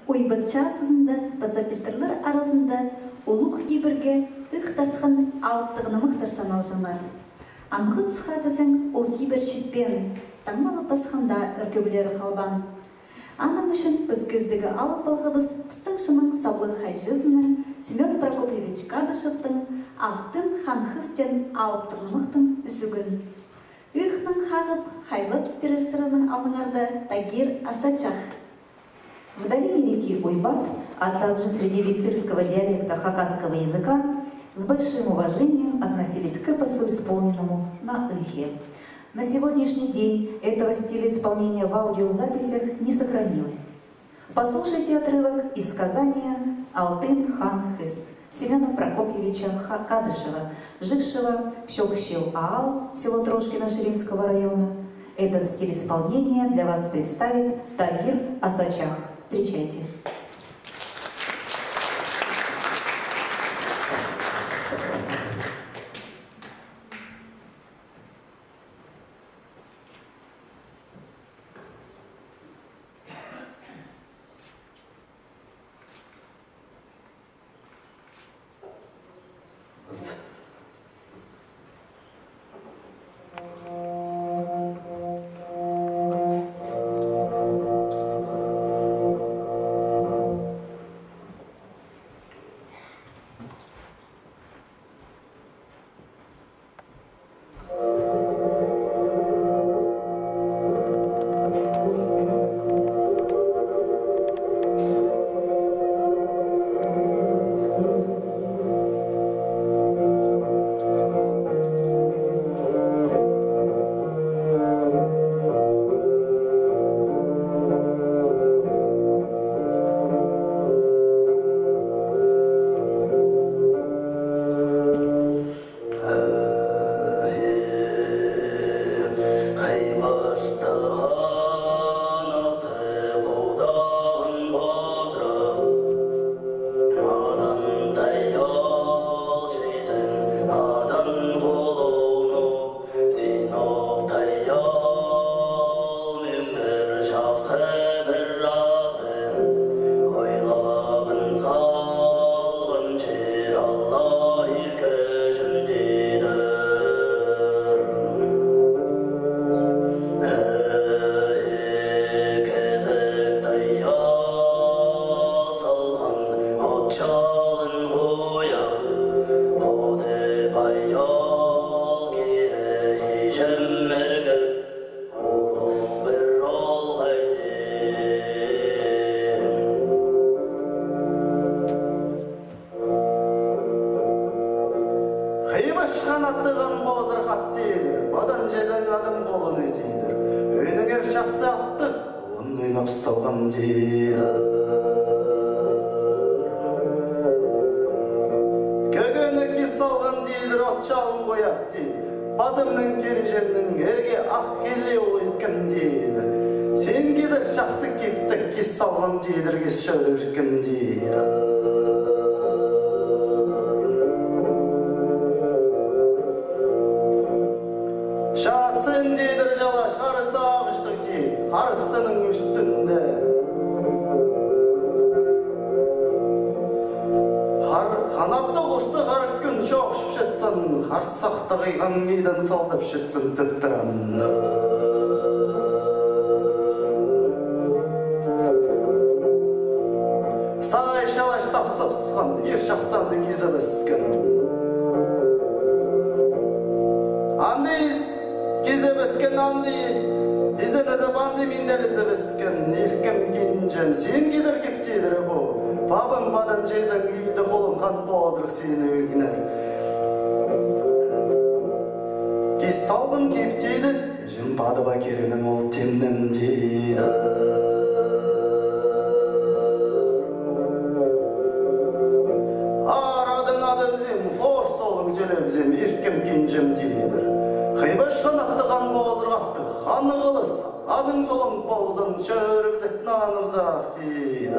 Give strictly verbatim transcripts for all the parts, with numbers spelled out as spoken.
Уйбат чазызында паза пилтірлер аразында улуғ кибірге ыых тартхан алыптығ нымахтар саналҷаңнар. Амғы тусха тізең ол кибір читпеен, таңмалап пасханда ӧркеблері халбаан. Аның ӱчӱн піс кӧзідіге алып алғабыс пістің чонның саблығ хайҷызының Семён Прокопьевич Кадышевтің «Алтын хан хыс» теен алыптығ нымахтың ӱзӱгін. Ыыхнаң хағып, хайлап пирер сірернің алныңарда Тагир Асачах. В долине реки Уйбат, а также среди бектырского диалекта хакасского языка с большим уважением относились к эпосу, исполненному на ыхе. На сегодняшний день этого стиля исполнения в аудиозаписях не сохранилось. Послушайте отрывок из сказания «Алтын хан хыс» Семёна Прокопьевича Ха-, Кадышева, жившего в Сёксчыл аал, село Трошкино Ширинского района. Этот стиль исполнения для вас представит Тагир Асачах. Встречайте. Ойлабын салбын чир Аллах иркежін, тидір. Эх, кезек тайа салған от чалын хоях, оде паял кире ижеммерге. Хыйбаш ханаттығ хан позырах ат, тидір, падан чезең адың полғаны, тидір. Ӧніңер чахсы аттығ хулун ойнап салған, тидір. Кӧгені кис салған, тидір, от чалын хоях, тидір. Падамның кирженнің эрге ах хилиол иткен, тидір. Син кизер чахсы киптіг кис салған, тидір, кис чӧреркен, тидір. Чатсын, тидір, чалаш харыс ағаштығ, тидір, харысының ӱстӱнде. Хар-, ханаттығ хусты хар кӱн чоохчапчатсын, харсахтығ аңнидың салдапчатсын тіп турған. Сағай чалаш тапсапсхан, ир чахсы анды кизебіскен. Анды кизебіскен, анды изенізіп, анды минделізебіскен. Иркем кинҷем, син кизер кип, тидір, пу пабаң падан чезең иді хулун хан позырах сині ӧңнер. Кис салған кип, тидір, іҷем падыба кирінің ол тимнен, тидір. Ар адың адыбызим, хор солың сӧлебізим, иркем кинҷем, тидір. Хыйбаш ханаттығ хан позырах аттығ хан хылыс адың солың ползын, чӧрібізек наныбызах, тидір.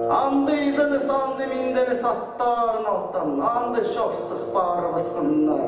Анды изеніс, анды минделіс аттарын алтан, анды чорсых парыбысханнар.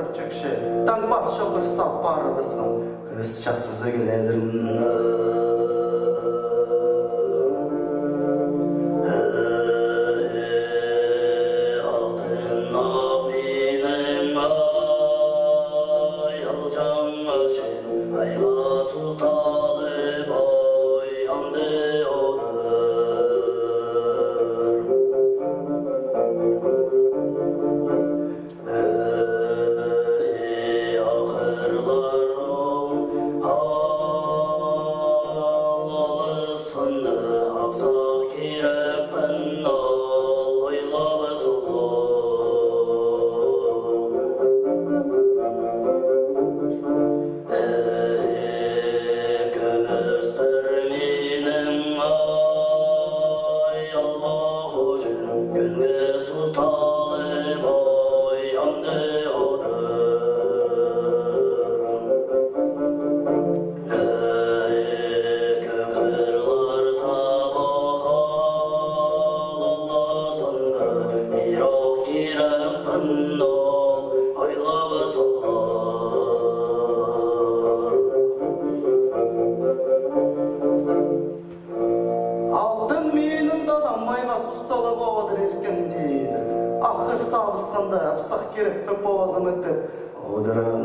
Чӧкче, таңпас чоғыр сап парыбысхан, кыс чахсызы киледір. Алтын ах минің ай, алҷаң ачын, айға сусталып, ой, амды одыр. Эй, ахырларым, алысханда апсах кирекпін ол, ойлап сал. Эй, кӱмістір минің ай, албах ӱчӱн кӱнге сусталып, ой, амды одыр. Эй, кӧк хырлар сабах алысханда, ирох кирекпін ол, ойлап сал. Алтын минің данам айға сусталып одыр иркем, тидір. Ахыр сабысханда апсах кирекпін позыма тіп одырам.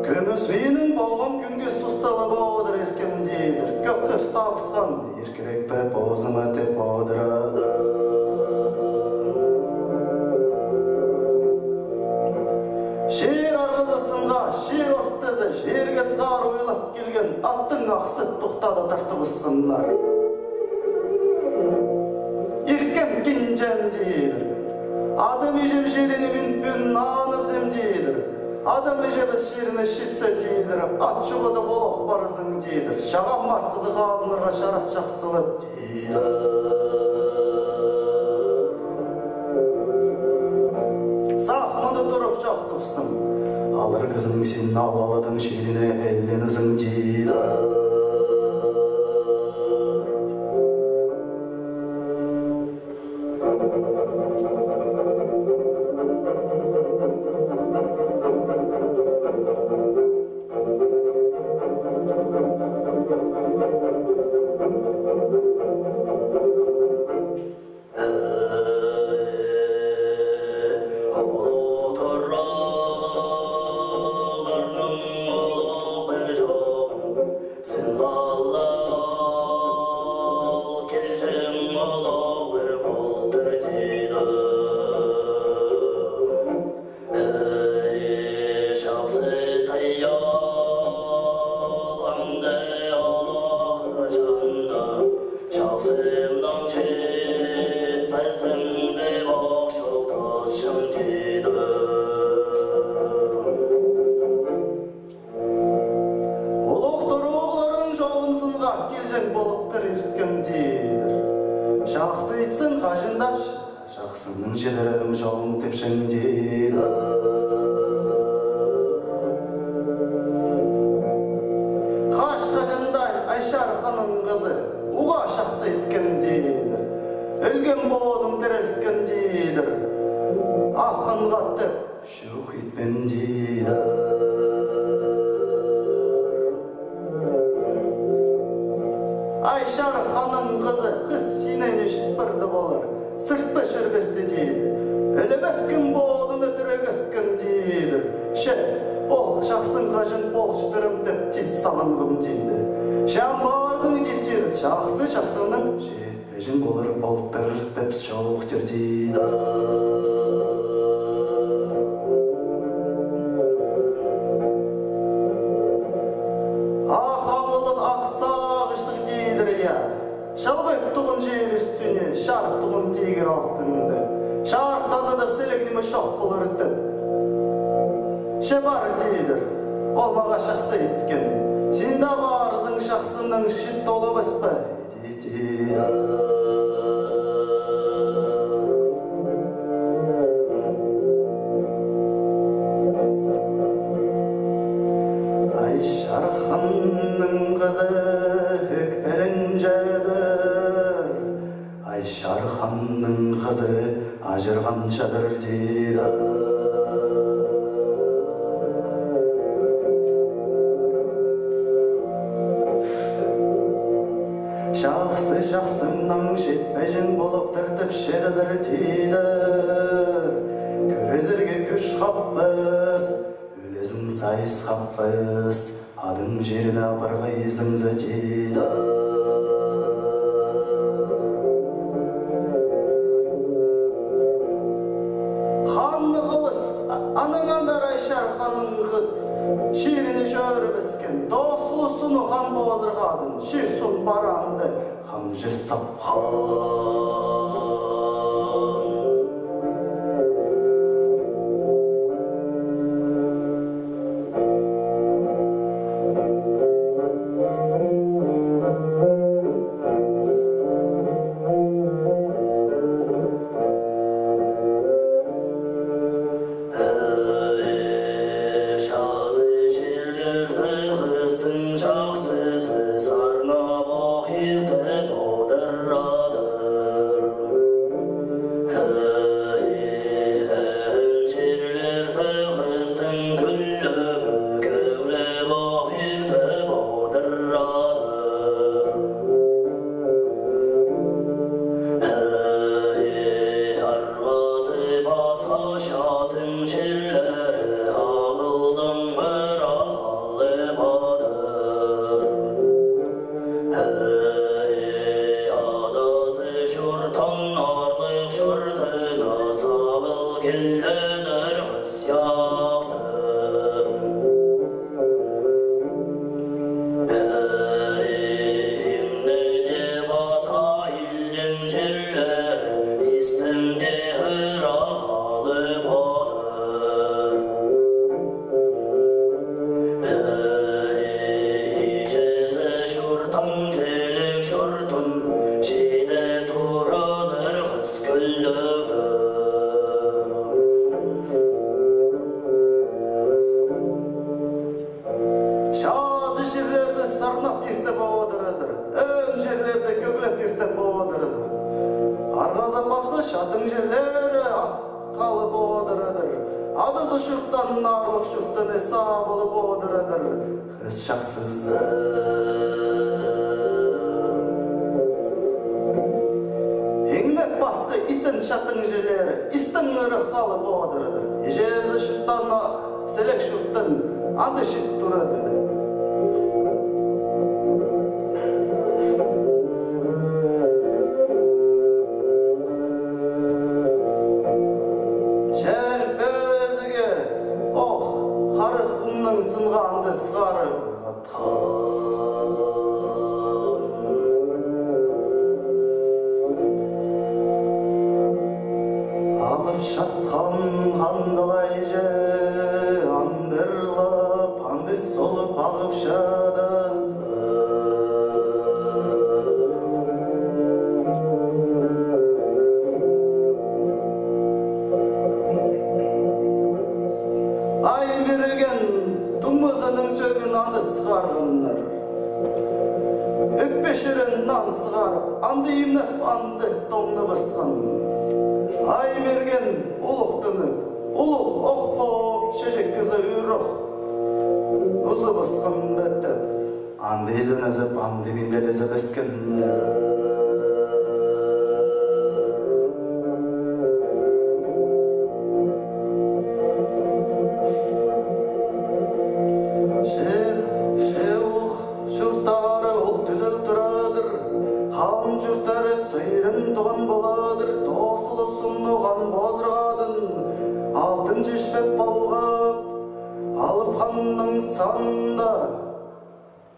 Кӱміс минің поғам кӱнге сусталып одыр иркем, тидір. Кӧк хыр сабысхан ир кирекпін позыма тіп одырам. Чир арғазы сынға, чир ортазы, чирге сығар ойлап килген аттың ахсы тохтады тартыбысханнар. Иркем, кинҷем, тидір. Адам иҷем чиріне мин пӱӱн наныбызам, тидір. Адам иҷебіс чиріне читсе, тидір, ат чуғыда полох парызың, тидір. Чағам март хызы хазынарға чарас чахсылап, тидір. Сах мында турып чоохтапсаң, алар кізің син ал аладың чиріне ілленізің, тидір. Улуғ турағларның улуғ пір чоғын, сынғаллар ол килҷең улуғ пір полтыр, тидір. Эй, чахсы тайалаңды алох чанда, чахсымнаң читпезің дее ох чоохтасчаң, тидір. Улуғ турығларның чоғын сынға килҷең полыптыр иркем, тидір. Чахсы итсең, хаҷан даа чахсыңның читірерін чоғын тіпчең, тидір. Хаш-хаҷан даа Айчар ханның хызы уғаа чахсы иткен, тидір. Ӧлген позың тіріліскен, тидір. Ах ханға тіп чох итпеен, тидір. Айчар ханның хызы хыс синіне чіт парды полар, сыртпа чӧрбесті, тидір. Ӧлебескен позыңны тірегескен, тидір. Че, ол чахсың хаҷан полчатырын тіп тит салынғам, тидір. Че, ам парзың, тидір, чахсы чахсыңнаң чит пезің полар полтыр тіп чоохтир, тидір. Ах ағылығ, ах сағыстығ, тидір, я. Чалбайып туған чир ӱстӱне чарып туған тигір алтынды. Чарыхтанадығ сіліг ниме чох полар тіп. Че пар, тидір. Ол мағаа чахсы иткен. Син даа парзың, чахсыңнаң чит толабас па? Айчар ханның хызы ӧкпеленчедір. Айшар ханның хызы аҷырған чадыр, тидір. Чахсы чахсынаң читпеҷең полып тартып чидір, тидір. Кӱрезерге кӱс хаппас, ӱлезің сайыс хаппас, адың чиріне апарғайзың за, тидір. Ханны полыс, а-, анаң андар Айшар ханның хы-, чиріне чӧрібіскен, тоғыс хулус сыны хан позырғадын, чир-суун параанда хамҷы сапхан. Чазы чирлерде хыстың чахсызы сарнап ох иртіп одырадыр. Ай, ай, чирлерде хыстың кӱллігі кӧглеп ох иртіп одырадыр. Ай, арбазы пасха чатың чирлері ағылдаң ырах алып адыр. Ай, адазы чуртаң аарлығ чуртына сабыл киледір хыс чахсы. Ай, иңнеде пасха илдең чирлер, истең дее ырах алып одыр. Ай, иҷезі чуртаң сіліг чуртын чиде турадыр хыс кӱллігі. Чазы чирлерде сарнап иртіп одырадыр, ӧӧн чирлерде кӧглеп иртіп одырадыр. Арғазы пасха чатың чирлері халып одырадыр. Адазы чуртаң аарлығ чуртына сабылып одырадыр хыс чахсызы. Иңнеп пасха иттең чатың чирлері истең ырах халып одырадыр. Иҷезі чуртаң сіліг чуртын анда чит турадыр. Чер пӧзігі ох харах ӱннең сынға анда сығарып атхан. Ағып чатхан хандалай че андырлап, андыс солып ағып чада. Ай Мирген туңмазының сӧӧгін анда сығарғаннар. Ӧкпе чирін нан сығарып, анда имнеп, анда тоңнабысхан. Ай Мирген улуғ тынып, улуғ ох-хо чечек кізі ӱр ох узыбысхан тіп. Анда изеннезіп, анда минділезібіскен. Че, че улуғ чурттары ол тӱзел турадыр, халын чурттары сыйран туған поладыр, тоғыс хулус сыны хан позырғадын, алтын чечпек палғап алып ханның санында.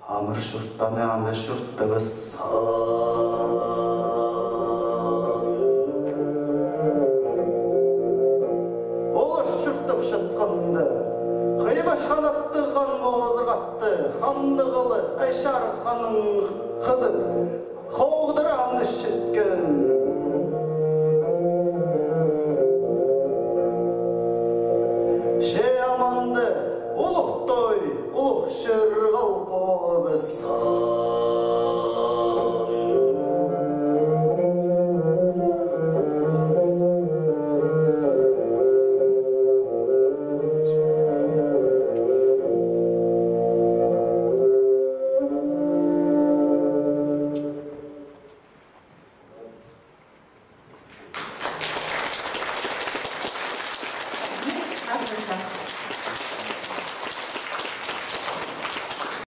Амыр чуртаны анда чуртабысхан.